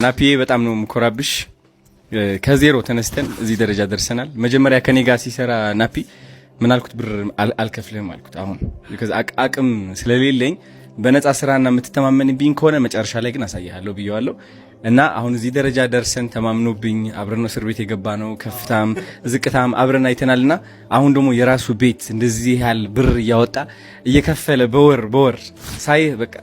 ናፒዬ፣ በጣም ነው የምኮራብሽ። ከዜሮ ተነስተን እዚህ ደረጃ ደርሰናል። መጀመሪያ ከኔ ጋር ሲሰራ ናፒ ምን አልኩት? ብር አልከፍልህም አልኩት። አሁን because አቅም ስለሌለኝ በነፃ ስራና የምትተማመንብኝ ከሆነ መጨረሻ ላይ ግን አሳይሃለሁ ብየዋለሁ። እና አሁን እዚህ ደረጃ ደርሰን ተማምኖብኝ አብረን እስር ቤት የገባ ነው። ከፍታም ዝቅታም አብረን አይተናል። እና አሁን ደግሞ የራሱ ቤት እንደዚህ ያህል ብር እያወጣ እየከፈለ በወር በወር ሳይህ በቃ፣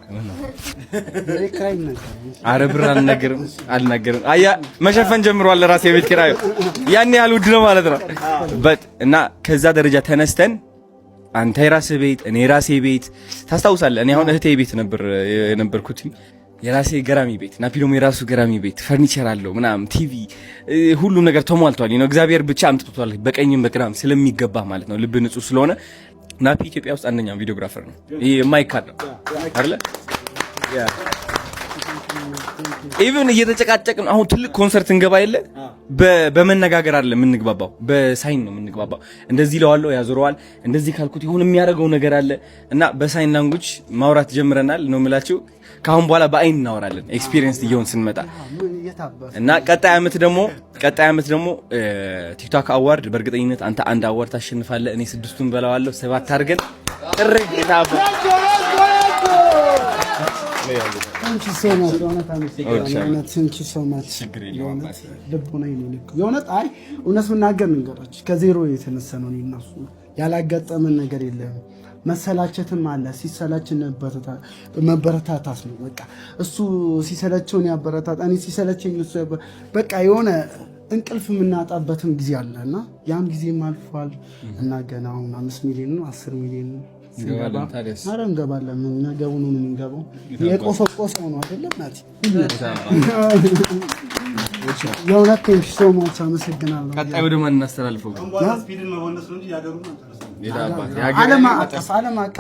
አረ ብር አልናገርም አልናገርም። አያ መሸፈን ጀምሯል ለራሴ የቤት ኪራዩ፣ ያን ያህል ውድ ነው ማለት ነው። But እና ከዛ ደረጃ ተነስተን አንተ የራስህ ቤት፣ እኔ የራሴ ቤት፣ ታስታውሳለህ? እኔ አሁን እህቴ ቤት ነበር የነበርኩት፣ የራሴ ገራሚ ቤት፣ ናፒ ደግሞ የራሱ ገራሚ ቤት፣ ፈርኒቸር አለው ምናምን፣ ቲቪ፣ ሁሉም ነገር ተሟልቷል ነው። እግዚአብሔር ብቻ አምጥቶታል በቀኝም በግራም ስለሚገባ ማለት ነው። ልብ ንጹህ ስለሆነ ናፒ ኢትዮጵያ ውስጥ አንደኛ videographer ነው። ይሄ የማይካድ ነው አይደለ? Even እየተጨቃጨቅን አሁን ትልቅ ኮንሰርት እንገባ የለ፣ በመነጋገር አለ የምንግባባው፣ በ sign ነው የምንግባባው። እንደዚህ ለዋለው ያዞረዋል፣ እንደዚህ ካልኩት ይሁን የሚያደርገው ነገር አለ እና በ sign language ማውራት ጀምረናል ነው የምላችሁ። ከአሁን በኋላ በአይን እናወራለን experience እየሆን ስንመጣ። እና ቀጣይ አመት ደግሞ TikTok award በእርግጠኝነት አንተ አንድ award ታሸንፋለህ፣ እኔ ስድስቱን በላዋለሁ። ሰባት አድርገን ጥርግ የታባ። Thank you so much። የእውነት አመሰግናለሁ። የእውነት thank you so much። የእውነት ልቦናዬ ነው ልክ የእውነት። አይ፣ እውነት መናገር ንገራችሁ ከዜሮ የተነሳ ነው። እኔ እና እሱ ያላጋጠመን ነገር የለም። መሰላቸትም አለ። ሲሰላችን መበረታታት ነው። በቃ እሱ ሲሰለቸውን ያበረታታ፣ እኔ ሲሰለቸኝ እሱ፣ በቃ የሆነ እንቅልፍ የምናጣበትም ጊዜ አለ እና ያም ጊዜም አልፏል እና ገና አሁን 5 ሚሊዮን ነው፣ 10 ሚሊዮን ነው። ኧረ እንገባለን። ነገቡን ነው የምንገባው። የቆሰቆሰው ነው አይደለም ናቲ? የእውነት thank you so much፣ አመሰግናለሁ። ቀጣይ ወደ ማን እናስተላልፈው? ዓለም አቀፍ፣ ዓለም አቀፍ።